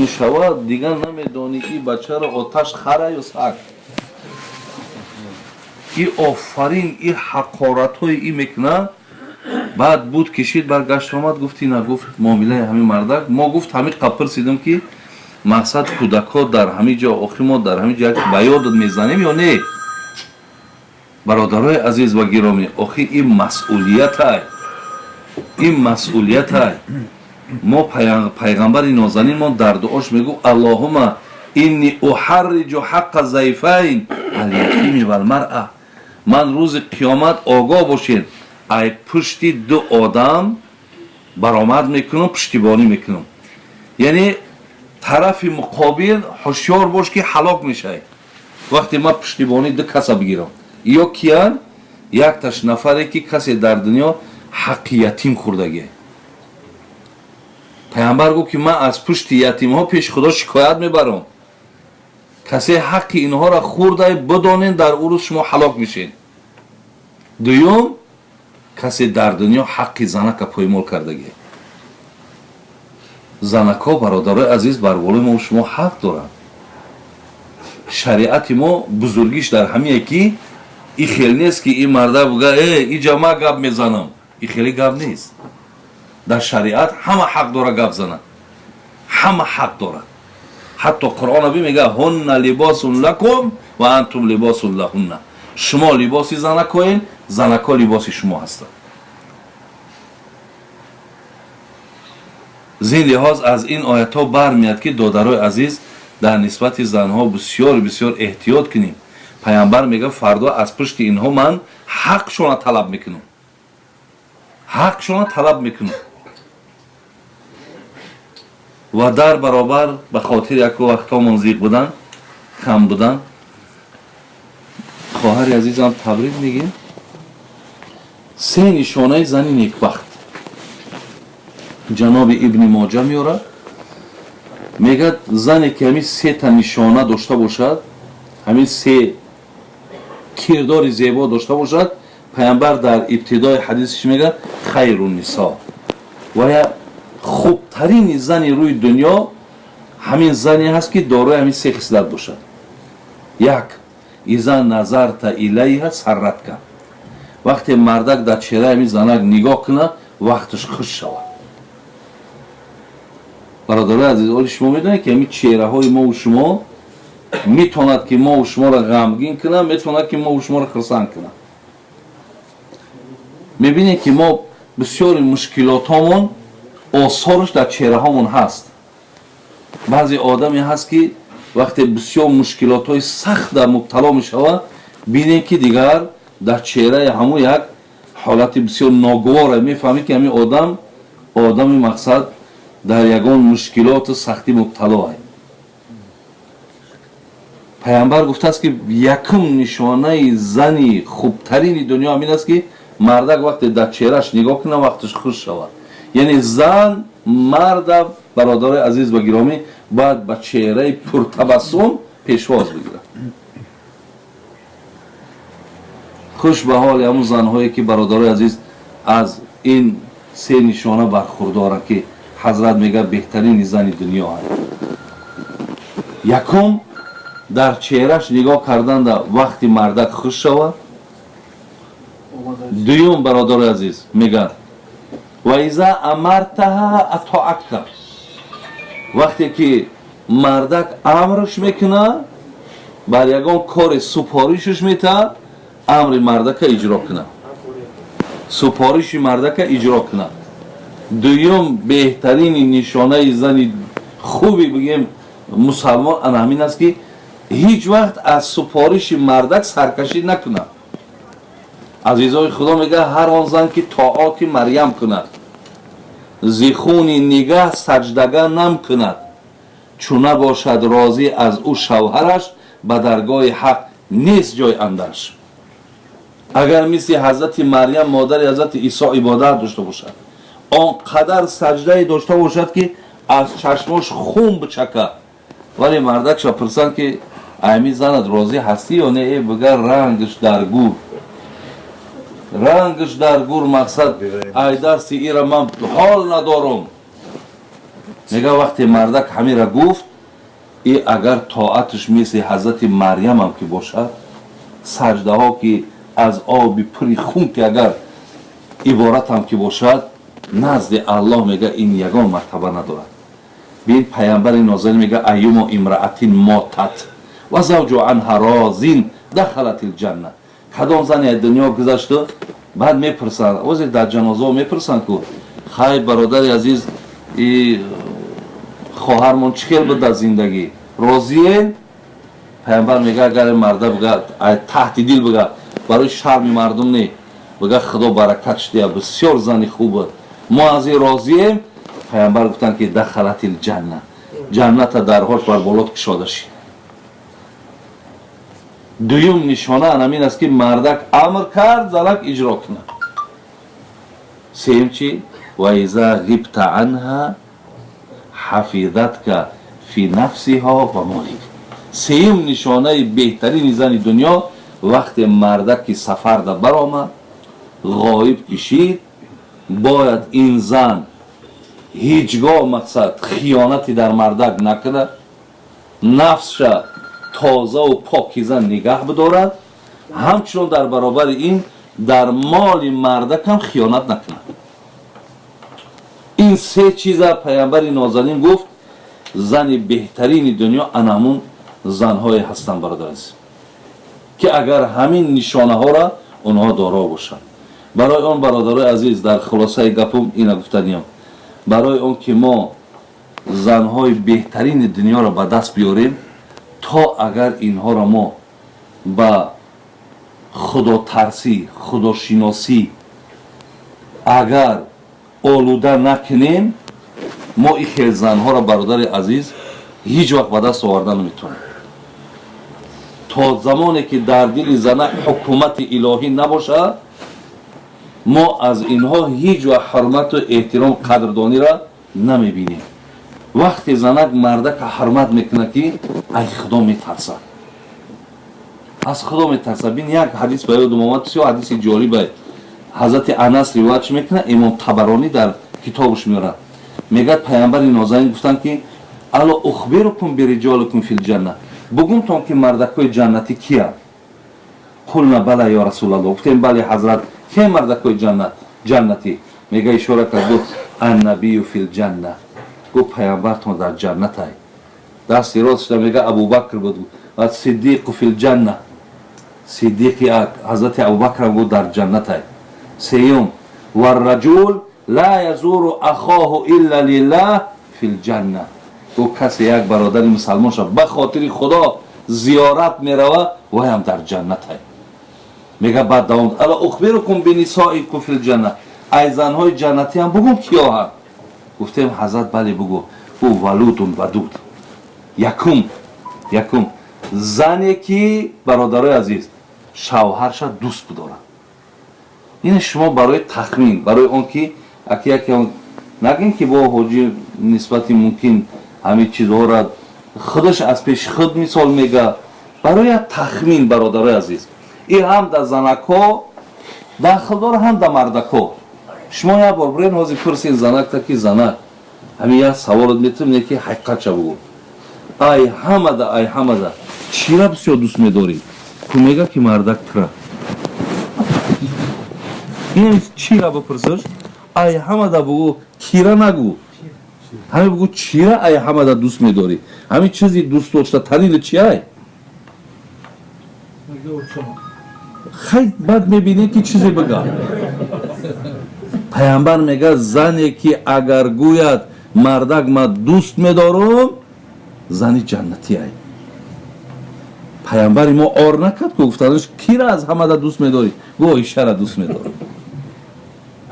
мешавад, дигар намедонӣ ки бачаро оташ хара ё саг. И офарин, и ҳақоратҳои и мекунад. Баъд буд кишид, баргашт омад, гуфт ина, гуфт муомилаи ҳамин мардак. Мо, гуфт, ҳамин қа пурсидем, ки мақсад кӯдакҳо дар ҳамин ҷо, охи мо дар ҳамин ҷо ба ёдат мезанем ё не? Бародарои азиз ва гиромӣ, охи ин масъулиятай, ин масъулиятай. Мо пайғамбари нозанин мо дар дуош мегӯ: «Аллоҳума инни уҳарриҷу ҳаққа зайфайн алятими валмаръа». Ман рӯзи қиёмат, огоҳ бошед, ай пушти ду одам баромад мекунам, пуштибонӣ мекунам. Яъне тарафи муқобил ҳушёр бош, ки ҳалок мешавӣ, вақте ман пуштибонӣ ду каса бигирам. Ё киян? Якташ нафаре, ки касе дар дунё ҳаққи ятим хӯрдагӣ. Пайғамбар гуфт, ки ман аз пушти ятимҳо пеши Худо шикоят мебарам. Касе ҳаққи инҳоро хӯрдай, бидонед, дар ӯ рӯз шумо ҳалок мешед. Дуюм, касе дар дунё ҳаққи занака поймол кардагӣ. Занакҳо, бародарои азиз, бар болои мо шумо ҳақ доранд. Шариати мо бузургиш дар ҳамие, ки и хел нест, ки ин марда буга: «Э, иҷа ма гап мезанам». И хеле гап нест. Дар шариат ҳама ҳақ дора гап занад, ҳама ҳақ дорад. Ҳатто Қуръон би мега: «Ҳунна либосун лакум ва антум либосун лаҳунна». Шумо либоси занакоен, занакҳо либоси шумо ҳастанд. Зин лиҳоз аз ин оятҳо бармеяд, ки, додарои азиз, дар нисбати занҳо бисёр бисёр эҳтиёт кунем. Пайғамбар мега: «Фардо аз пушти инҳо ман ҳақшона талаб мекунам, ҳақшона талаб мекунам». Ва дар баробар, ба хотири яку вақтҳомон зиқ будан, кам будан, хоҳари азизам, табрик мегем. Се нишонаи зани некбахт ҷаноби Ибни Моҷа меорад. Мегӯяд, зане ки ҳамин сета нишона дошта бошад, ҳамин се кирдори зебо дошта бошад, пайғамбар дар ибтидои ҳадисаш мегӯяд: «Хайру нисо», ва я хубтарини зани рӯи дунё ҳамин зане ҳаст, ки дорои ҳамин се хислат бошад. Як: иза назарта илайҳа сарратка. Вақте мардак дар чеҳраи ҳамин занак нигоҳ кунад, вақташ хуш шавад. Бародарои азиз, оли шумо медонед, ки ҳамин чеҳраҳои мову шумо метавонад, ки мову шуморо ғамгин кунад, метавонад, ки мову шуморо хурсанд кунад. Мебинед, ки мо бисёри мушкилотҳомон осораш дар чеҳраҳомон ҳаст. Баъзе одаме ҳаст, ки вақте бисёр мушкилотҳои сахт дар мубтало мешавад, бинед, ки дигар дар чеҳраи ҳамун як ҳолати бисёр ногувора. Мефаҳмед, ки ҳамин одам одами мақсад дар ягон мушкилоту сахтӣ мубтало ай. Пайғамбар гуфтааст, ки якум нишонаи зани хубтарини дунё ҳамин аст, ки мардак вақте дар чеҳраш нигоҳ кунад, вақташ хуш шавад. Яъне зан марда, бародарои азиз ва гиромӣ, бояд ба чеҳраи пуртабассум пешвоз бигирад. Хуш ба ҳоли ҳамун занҳое, ки, бародарои азиз, аз ин се нишона бархурдоранд, ки ҳазрат мегӯяд беҳтарини зани дунё ҳаст. Якум, дар чеҳраш нигоҳ карданда вақти мардак хуш шавад. Дуюм, бародарои азиз, мегӯяд: «Ва иза амартаҳа атоатка». Вақте ки мардак амрш мекунад, бар ягон кори супоришаш метаҳад, амри мардака иҷро кунад, супориши мардака иҷро кунад. Дуюм беҳтарини нишонаи зани хуби, бигем, мусалмон ана ҳамин аст, ки ҳеҷ вақт аз супориши мардак саркашӣ накунад. Азизои Худо, мегӯяд: ҳар он зан, ки тоати Марьям кунад, зи хуни нигаҳ саҷдага нам кунад, чу набошад розӣ аз ӯ шавҳараш, ба даргоҳи Ҳақ нест ҷой андарш. Агар мисли ҳазрати Марьям, модари ҳазрати Исо, ибодат дошта бошад, он қадар саҷдае дошта бошад, ки аз чашмош хун бичака, вале мардакша пурсанд, ки ами занат розӣ ҳастӣ ё не, э, бигар, рангш дар гур, рангш дар гур, мақсад ай дасти ира ман ҳол надорум. Мега, вақте мардак ҳамира гуфт, и агар тоаташ мисли ҳазрати Марьямам ки бошад, саҷдаҳо ки аз оби пури хун ки агар иборатам ки бошад, назди Аллоҳ, мега, ин ягон мартаба надорад. Бин, паямбари нозанин мега: أيما امرأة ماتت وزوجها عنها راض دخلت الجنة. Кадом зане аз дунё гузашту, баъд мепурсанд, озе дар ҷанозао мепурсанд ку: «Хай, бародари азиз, и хоҳармон чӣ хел буд дар зиндагӣ, розиен?» Паямбар мега, агар марда бига, таҳти дил бига, барои шарми мардум не, бига: «Худо баракатш диҳа, бисёр зани хуб буд, мо аз ин розием», паямбар гуфтанд ки دخلت الجنة, ҷанната дарҳош бар болот кушода шид. Дуюм нишона анамин аст, ки мардак амр кард, занак иҷро кунад. Сеюм чи? وإذا غبت عنها حفظتك في نفسها ومالك. Сеюм нишонаи беҳтарини зани дунё: вақте мардак ки сафарда баромад, ғоиб кишид, бояд ин зан ҳеҷ гоҳ, мақсад, хиёнати дар мардак накунад, нафсша тозаву покиза нигаҳ бидорад, ҳамчунон дар баробари ин дар моли мардакам хиёнат накунад. Ин се чиза паямбари нозанин гуфт, зани беҳтарини дунё анамун занҳое ҳастанд, бародар азиз, ки агар ҳамин нишонаҳоро онҳо доро бошанд. Барои он, бародарои азиз, дар хулосаи гапум ина гуфтаниям: барои он ки мо занҳои беҳтарини дунёро ба даст биёрем, то агар инҳоро мо ба худотарсӣ, худошиносӣ агар олуда накунем, мо ин хел занҳоро, бародари азиз, ҳеҷ вақт ба даст оварда наметавонем. То замоне ки дар дили зана ҳукумати илоҳӣ набошад, мо аз инҳо ҳеҷ вақт ҳурмату эҳтиром, қадрдониро намебинем. Вақте занак мардака ҳурмат мекунад, ки ай худо метарсад, аз худо метарсад. Бин, як ҳадис ба ёдум омад, бисёр ҳадиси ҷолибе. Ҳазрати Анас ривоят мекунад, имом Табаронӣ дар китобаш меорад. Мегӯяд, паямбари нозанин гуфтанд ки: ألا أخبركم برجالكم في الجنة? Бугумтон, ки мардакҳои ҷаннатӣ киянд? قلنا بلى يا رسول الله. Гуфтем: «Бале, ҳазрат, ке мардакҳои ҷаннатӣ?» Мега, ишора кард, гуфт: النبي في الجنة. Гуфт: «Паямбартон дар ҷаннатай». Дасти ростшда, мега, Абубакр буд. الصديق في الجنة, сиддиқи ҳазрати Абубакрам, гуфт, дар ҷаннатай. Сеюм: والرجل لا يزور أخاه إلا لله في الجنة. Гуфт, касе як бародари мусалмонша ба хотири худо зиёрат мерава, ваям дар ҷаннатай. Мега, баъд давом: ألا أخبركم بنسائكم في الجنة? Ай занҳои ҷаннатиам бугум, киёҳанд? Гуфтем: «Ҳазрат, бале, бугӯ». Гуфт: ولود ودود. Якум зане ки, бародарои азиз, шавҳарша дӯст бидорад. Ин шумо барои тахмин, барои он ки аки яке нагин, ки бо ҳоҷӣ нисбати мумкин ҳамин чизҳоро худаш аз пеши худ мисол мега. Барои як тахмин, бародарои азиз, ин ҳам дар занакҳо дахл дора, ҳам дар мардакҳо. Шумо як бор бирен, ҳозир пурсен занакта, ки: «Занак, ҳамин як саволот метавонем, не ки ҳақиқатша бугӯ, ай ҳамада чира бисёр дӯст медорӣ?» Ку мега, ки мардак тира. Ин чира бипурсиш, ай ҳамада бугӯ, кира нагӯ, ҳамин бугӯ: чира ай ҳамада дӯст медорӣ, ҳамин чизи дӯстдоштатарини чи ай? Хай, баъд мебинем, ки чизе бигӯ. Паямбар мегӯяд, зане ки агар гӯяд: «Мардак, ма дӯст медорум», зани ҷаннатӣ ай. Паямбари мо ор накард ку, гуфтанаш: «Кира аз ҳамада дӯст медорӣ?» Гӯ: «Оишара дӯст медорам».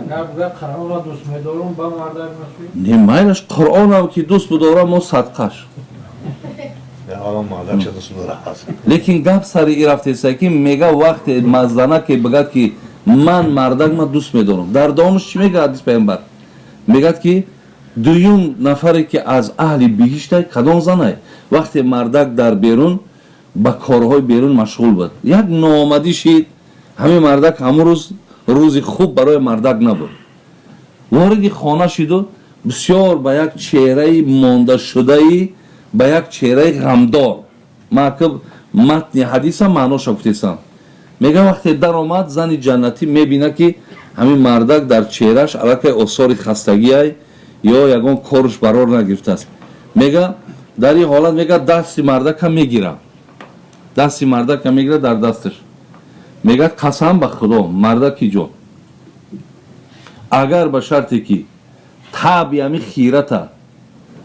Агар бигӯяд: «Қуръонро дӯст медорум», ба мардак нашуд? Не, майлаш, Қуръонам ки дӯст бидорам, мо садқаш. Лекин гап сари и рафтеса, ки мега, вақте маззана ки бигӯяд, ки ман мардак ма дӯст медорам, дар давомаш чӣ мега ҳадис? Паямбар мегӯяд, ки дуюм нафаре ки аз аҳли биҳиштай кадом занай? Вақте мардак дар берун ба корҳои берун машғул буд, як ноомадӣ шид, ҳамин мардак ҳамун рӯз, рӯзи хуб барои мардак набуд, вориди хона шиду Бисёр ба як чеҳраи мондашудаи, ба як чеҳраи ғамдор. Ман ака матни ҳадиса маъноша гуфтесам. Мега, вақте даромад, зани ҷаннатӣ мебина, ки ҳамин мардак дар чеҳраш аллакай осори хастагиай ё ягон корш барор нагирифтааст. Мега, дар ин ҳолат, мега, дасти мардака мегира, дасти мардака мегира дар дасташ. Мега: «Қасам ба Худо, мардаки ҷон, агар ба шарте ки таби ҳами хирата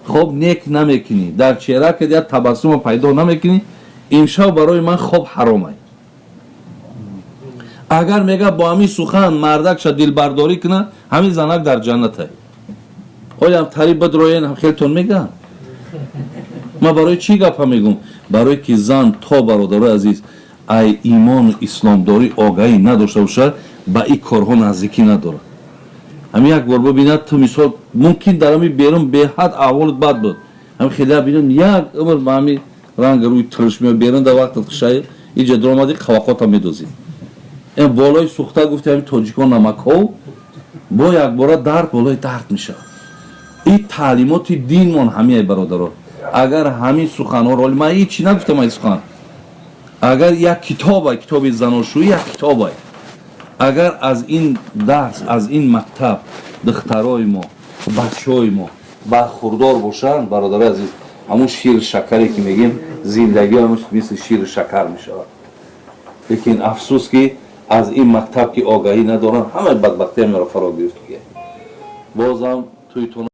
хоб нек намекунӣ, дар чеҳракат як табассума пайдо намекунӣ, имшаб барои ман хоб ҳаромай». Агар, мега, бо ҳамин сухан мардакша дилбардорӣ кунад, ҳамин занак дар ҷаннатай. Оям тари бадроен хелтон мегӯям. Ман барои чӣ гапа мегӯм? Барое ки зан то, бародарои азиз, ай имону исломдорӣ огаҳӣ надошта бошад, ба ин корҳо наздикӣ надорад. Ҳамин як бор бибинад, ту мисол мумкин дар ҳамин берун беҳад аҳволат бад буд, ҳамин хеле бинад, як умр ба ҳамин ранг рӯи тирш меояд. Берун дар вақтат хушай, иҷа дуромадӣ, қавақота медозӣ. Ин болои сӯхта, гуфти ҳамин тоҷикон, намакҳо бо якбора дард болои дард мешавад. Ин таълимоти динмон ҳамиай, бародаро. Агар ҳамин суханҳоро, оли ман ҳеҷ чӣ нагуфтам, ай сухан агар як китобай, китоби заношӯӣ як китобай, агар аз ин дарс, аз ин мактаб духтарои мо, бачаҳои мо бархурдор бошанд, бародарои азиз, ҳамун шири шакаре ки мегем, зиндагӣ мисли шири шакар мешавад. Лекин афсӯс, ки аз ин мактаб ки огаҳӣ надоранд, ҳамаи бадбахтиам фаро гирифт. Бозам туйтон.